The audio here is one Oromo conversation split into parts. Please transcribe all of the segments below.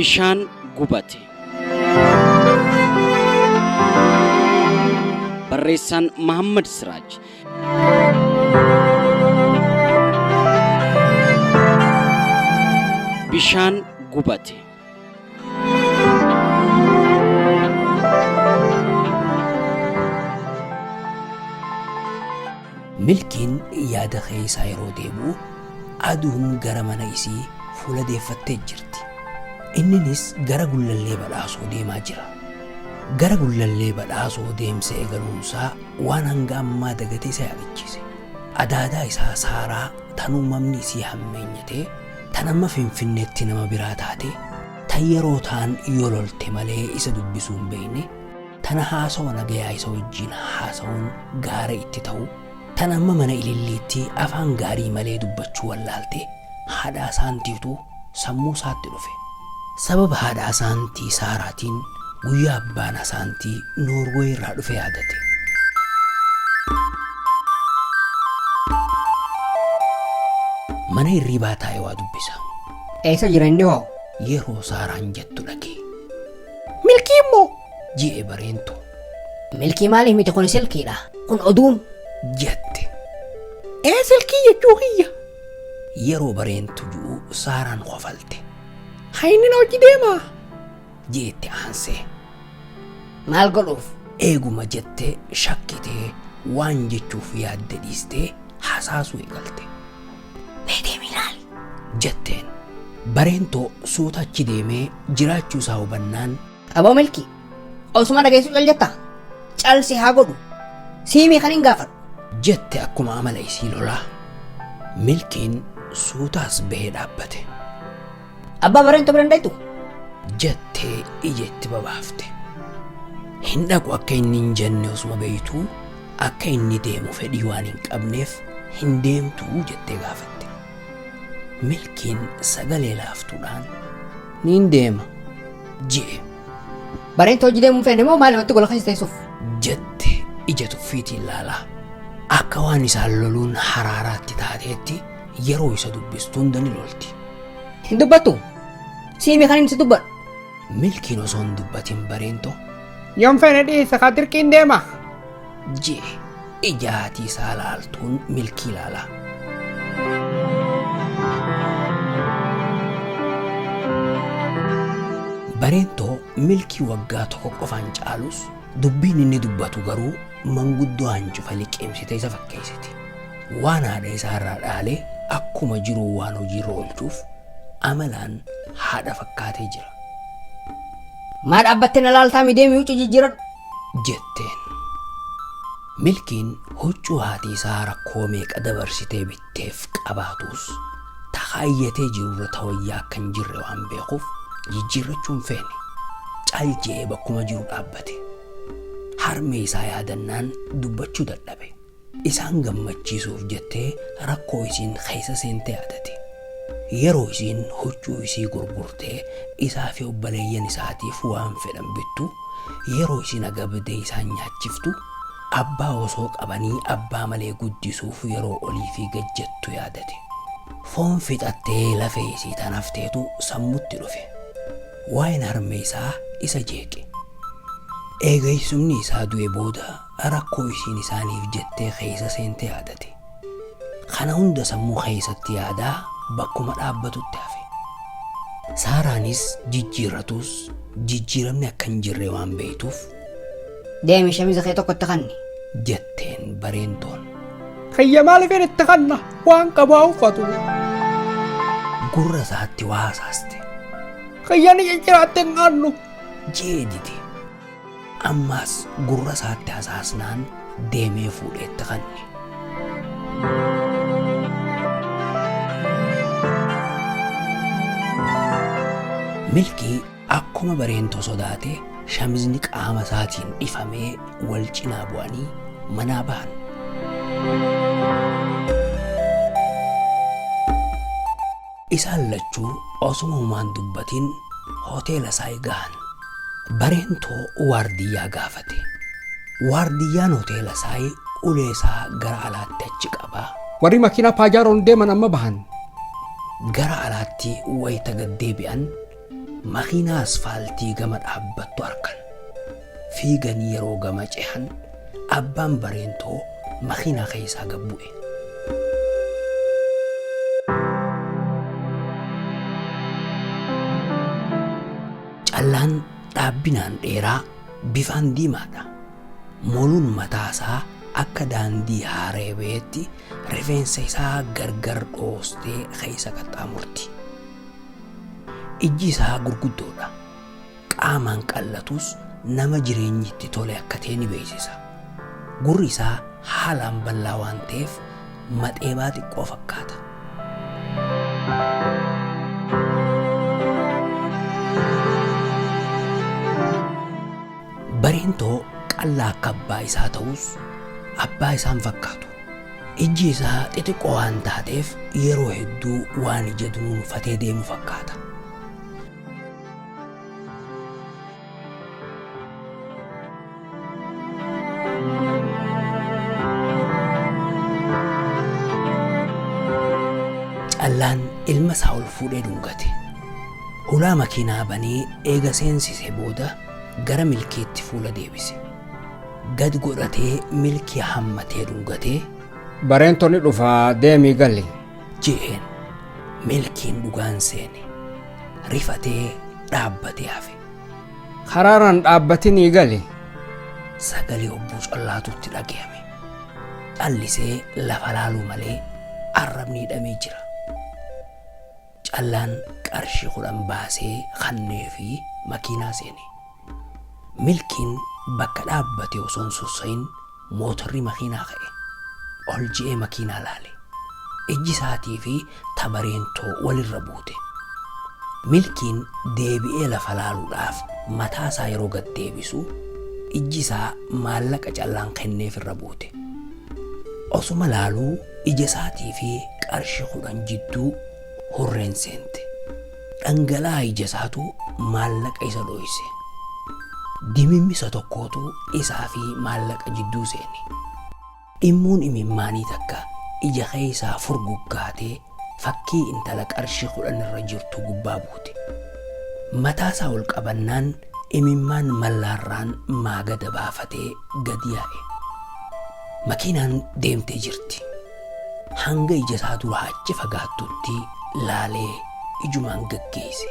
Bishaan gubate. Barreessaan Mahammad Siraaj. Bishaan gubate. Milkiin yaada keessaa yeroo deebi'u aduun gara mana isii fuula deeffattee jirti. Inninis gara Gullallee Badhaasoo deemaa jira. Gara Gullallee Badhaasoo deemsa eegaluunsaa waan hanga ammaa dagate isa yaadachiise. Adaadaa isaa Saaraa tan uumamni isii hammeenyatee, tan amma Finfinneetti nama biraa taate, tan yeroo taan yoo lolte malee isa dubbisuu hin beekne, tana haasawa nagayaa isa wajjiin haasawuun gaara itti ta'u, tan amma mana ililliitti afaan gaarii malee dubbachuu wallaalte haadha Asaantiitu sammuu isaatti dhufe. Sababa haadha Asaantii Saaraatiin guyyaa abbaan Asaantii Noorweey irraa dhufe yaadate. Mana hirriibaa taa'ee waa dubbisa. Eessa jira inni hoo? Yeroo Saaraan jettu dhagee. Milkii immoo. Je'e Bareentu. Milkii maaliif miti kun silkiidha. Kun oduun. Jette. Ee silkii jechuu kiyya. Yeroo Bareentu ju'u Saaraan kofalte. Hayni na hojii deemaa. Jeetti aansee. Maal godhuuf? Eeguma jettee shakkitee waan jechuuf yaadde dhiistee hasaasuu eegalte. Mee deemi ilaali. Jetteen. Bareentoo suuta achi deemee jiraachuu isaa hubannaan. Aboo Milkii, osuma dhageessuu cal jettaa? Calsi haa godhu. Siimii kan hin gaafadhu. Jette akkuma amala isii lolaa. Milkiin suutaas bahee dhaabbate. Abbaa Bareentoo bira hin dhayxu? Jettee ija itti babaafte. Hin dhaqu akka inni hin jenne osuma beeytuu akka inni deemu fedhii waan hin qabneef hin deemtuu jettee gaafatte. Milkiin sagalee laaftuudhaan niin deema je'e. Bareentoo hojii deemuu hin feene moo maalumatti gola keessa teessuuf? Jette ija tuffiitiin laalaa. Akka waan isaan loluun haraaraatti taateetti yeroo isa dubbistu hunda ni lolti. Hin dubbattu? Siimi kan inni si dubbadhu. Milkiin osoo hin dubbatin Bareentoo. Yoon feene dhiisa kaa dirqiin deema. Je'e ija haati isaa laaltuun Milkii laalaa. Bareentoo Milkii waggaa tokko qofaan caalus dubbiin inni dubbatu garuu manguddoo hancufa liqimsite isa fakkeessiti. Waan haadha isaa irraa dhaale akkuma jiruun waan hojiirra oolchuuf amalaan haadha fakkaatee jira. Maa dhaabbattee na laaltaa mi deemi huccuu jijjiiradhu. Jetteen. Milkiin huccuu haati isaa rakkoo meeqa dabarsitee bitteef qabaatus ta kaayyatee jirurra ta wayyaa akka hin jirre waan beekuuf jijjiirrachuu hin feene. Cal je'ee bakkuma jiru dhaabbate. Harmee isaa yaadannaan dubbachuu dadhabe. Isaan gammachiisuuf jettee rakkoo isiin keessa seente yaadate. Yeroo isiin huccuu isii gurgurtee isaa fi obbaleeyyan isaatiif waan fedhan bittu, yeroo isiin agabdee isaan nyaachiftu, abbaa osoo qabanii abbaa malee guddisuuf yeroo olii fi gad jettu yaadate. Foon fixattee lafee isii tan hafteetu sammutti dhufe. Waa'een harmee isaa isa jeeqe. Eega eessumni isaa du'e booda rakkoo isiin isaaniif jettee keessa seente yaadate. Kana hunda sammuu keessatti yaadaa bakkuma dhaabbatutti hafe. Saaraanis jijjiirratus jijjiiramni akka hin jirre waan beektuuf. Deemi shamiza kee tokko itti kanni. Jetteen Bareentoon. Kiyya maaliifin itti kanna waan qabu haa uffatu. Gurra isaatti waa hasaaste. Kiyya ni cicciraatti hin kannu. Jee dide. Ammaas gurra isaatti hasaasnaan deemee fuudhee itti kanne. Milkii akkuma Bareentoo sodaate shamizni qaama isaatiin dhifamee wal cinaa bu'anii manaa bahan. Isaan lachuu osuma homaa hin dubbatin hoteela Saay gahan. Bareentoo waardiyyaa gaafate. Waardiyyaan hoteela Saay ulee isaa gara alaatti achi qabaa. Warri makiinaa Paajaaroon deeman amma bahan. Gara alaatti wayita gad deebi'an Makiinaa asfaaltii gama dhaabbattu arkan. Fiiganii yeroo gama cehan abbaan Bareentoo makiinaa keessaa gad bu'e. Callaan dhaabbinaan dheeraa bifaan diimaadha. Moluun mataa isaa akka daandii haaree ba'etti rifeensa isaa gargar dhoostee keessa qaxxaamurti. Ijji isaa gurguddoodha. Qaamaan qallatus nama jireenyi itti tole akka ta'e ni beeksisa. Gurri isaa haalaan bal'aa waan ta'eef maxeebaa xiqqoo fakkaata. Bareentoo qallaa akka abbaa isaa ta'us abbaa isaa hin fakkaatu. Ijji isaa xixiqqoo waan taateef yeroo hedduu waan ija dunuunfatee deemu fakkaata. Callaan ilma isaa ol fuudhee dhungate. Hulaa makiinaa banee eega seensise booda gara Milkiitti fuula deebise. Gad godhatee Milkii hammatee dhungatee. Bareento ni dhufaa deemii gali. Je'een. Milkiin dhugaan seene. Rifatee dhaabbatee hafe. Karaarran dhaabbatinii gali. Sagalee obboo Callaatu itti dhagayame. Callisee lafa laaluu malee arrabni hidhamee jira. Callaan qarshii 10 baasee kanneefii makiinaa seene. Milkiin bakka dhaabbate osoo hin sosso'in mootorri makiinaa ka'e. Ol je'ee makiinaa laale. Ijji isaatii fi ta Bareentoo walirra buute. Milkiin deebi'ee lafa laaluudhaaf mataa isaa yeroo gad deebisu ijji isaa maallaqa Callaan kenneef irra buute. Osuma laaluu ija isaatii fi qarshii 10 jidduu hurreen seente. Dhangala'aa ija isaatu maallaqa isa dhoyse. Dimimmisa tokkootu isaa fi maallaqa jidduu seene. Dhimmuun imimmaanii takka ija keessaa furguggaatee fakkii intala qarshii 10 irra jirtuu gubbaa buute. Mataasaa ol qabannaan imimmaan mallaarraan maagada baafatee gad yaa'e. Makiinaan deemtee jirti. Hanga ija isaa duraa achi fagaattutti laalee ijumaan gaggeesse.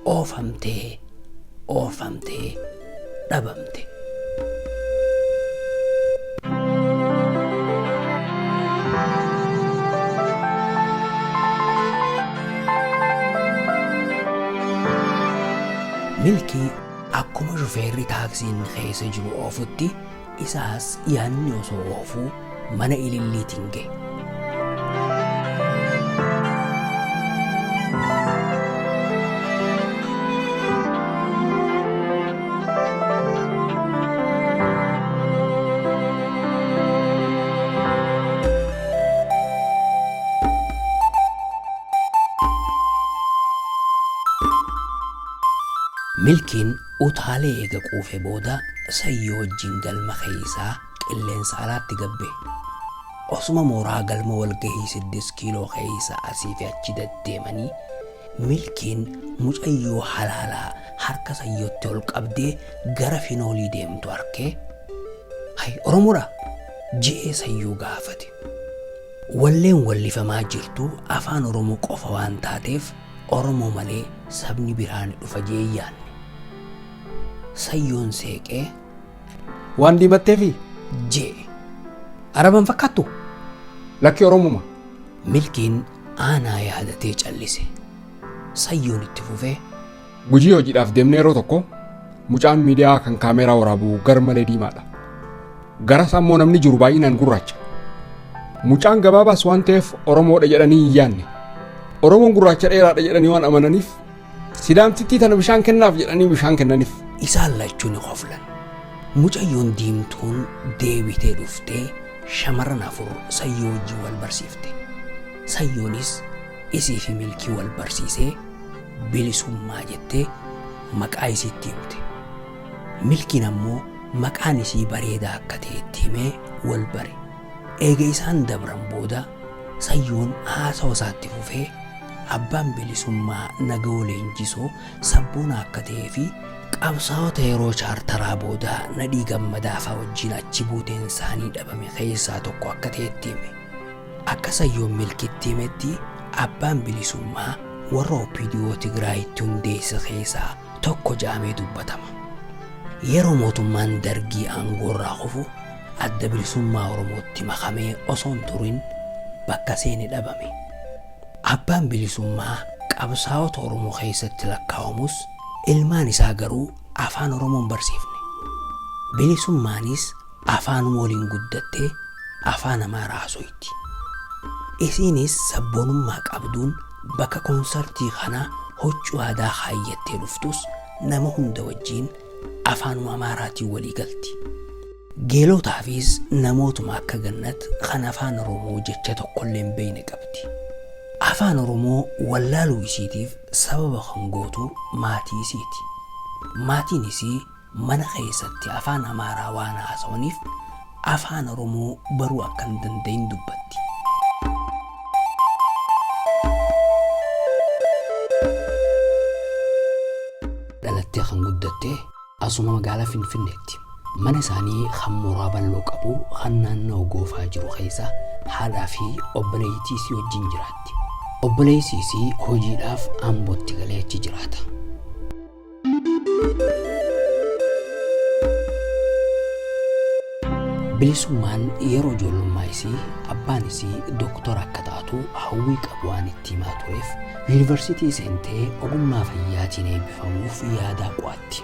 Oofamtee, oofamtee dhabamte. Milkii akkuma shufeerri taaksii inni keessa jiru oofutti isaas yaanni osoo oofuu mana Ililliitiin gahe. Milkiin utaalee eega quufe booda Sayyoo wajjin galma keessaa qilleensa alaatti gad bahe. Osuma mooraa galma walgahii Siddis Kiiloo keessa asii fi achi deddeemanii Milkiin mucayyoo halaalaa harka Sayyootti ol qabdee gara Finoolii deemtu arkee, Hay Oromoodhaa? je'ee Sayyoo gaafate. Walleen wallifamaa jirtu Afaan Oromoo qofa waan taateef Oromoo malee sabni biraa ni dhufa je'ee hin yaanne. Sayyoon seeqee. Waan diimatteefii? Je'e. Araba hin fakkaattuu? Lakki Oromuma. Milkiin aanaa yaadatee callise. Sayyoon itti fufee. Gujii hojiidhaaf deemnee yeroo tokko mucaan miidiyaa kan kaameeraa waraabu gar malee diimaadha. Gara isaa immoo namni jiru baay'inaan gurraacha. Mucaan gabaabaas waan ta'eef Oromoodha jedhanii hin yaanne. Oromoon gurraacha dheeraadha jedhanii waan amananiif Sidaamtittii tana bishaan kennaaf jedhanii bishaan kennaniif. Isaan lachuu ni koflan. Mucayyoon diimtuun deebitee dhuftee shamarran 4 Sayyoo wajjin wal barsiifte. Sayyoonis isii fi Milkii wal barsiisee Bilisummaa jettee maqaa isiitti himte. Milkiin ammoo maqaan isii Bareedaa akka ta'e itti himee wal bare. Eega isaan dabran booda Sayyoon haasawa isaatti fufee Abbaan Bilisummaa Nagawoo Leenjisoo sabboonaa akka ta'ee fi qabsaa'ota yeroo chaartaraa booda Nadhii Gammadaafaa wajjin achi buuteen isaanii dhabame keessaa tokko akka ta'etti hime. Akka Sayyoon Milkitti himetti Abbaan Bilisummaa warra OPDO Tigraayitti hundeesse keessaa tokko ja'amee dubbatama. Yeroo mootummaan Dargii aangoorraa kufu Adda Bilisummaa Oromootti makamee osoo hin turin bakka seene dhabame. Abbaan Bilisummaa qabsaa'ota Oromoo keessatti lakkaawamus ilmaan isaa garuu Afaan Oromoo hin barsiifne. Bilisummaanis afaanuma waliin guddattee Afaan Amaaraa haasoyti. Isiinis sabboonummaa qabduun bakka koonsartii kana huccuu aadaa kaayyattee dhuftus nama hunda wajjiin afaanuma Amaaraatiin walii galti. Geelotaafis namootuma akka Gannat kan Afaan Oromoo jecha tokkollee hin beekne qabdi. Afaan Oromoo wallaaluu isiitiif sababa kan gootu maatii isiiti. Maatiin isii mana keessatti Afaan Amaaraa waan haasawaniif Afaan Oromoo baruu akka hin danda'in dubbatti. Dhalattee kan guddatte asuma magaalaa Finfinneetti. Mana isaanii kan mooraa bal'oo qabu kan naannawa Goofaa jiru keessa haadhaa fi obboleeyyitii isii wajjin jiraatti. Obboleessi isii hojiidhaaf Ambootti galee achi jiraata. Bilisummaan yeroo ijoollummaa isii abbaan isii doktora akka taatu hawwii qabu waan itti himaa tureef yuunivarsiitii seentee ogummaa fayyaatiin eebbifamuuf yaadaa qo'atti.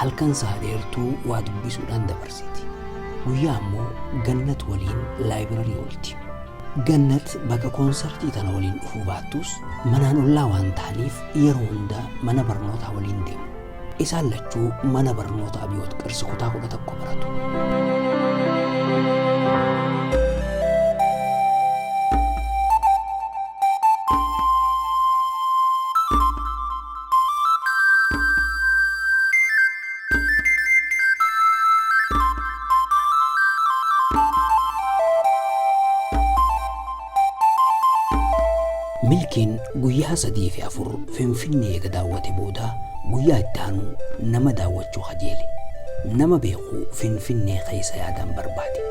Halkan sa'a dheertuu waa dubbisuudhaan dabarsiti. Guyyaa ammoo Gannat waliin laayibirarii oolti. Gannat bakka koonsartii tana waliin dhufuu baattus manaan ollaa waan ta'aniif yeroo hunda mana barnootaa waliin deemu. Isaan lachuu mana barnoota Abiyoot Qirsi kutaa 11 baratu. Milkiin guyyaa 3 fi 4 Finfinnee eega daawwate booda guyyaa itti aanu nama daawwachuu kajeele. Nama beeku Finfinnee keessa yaadaan barbaade.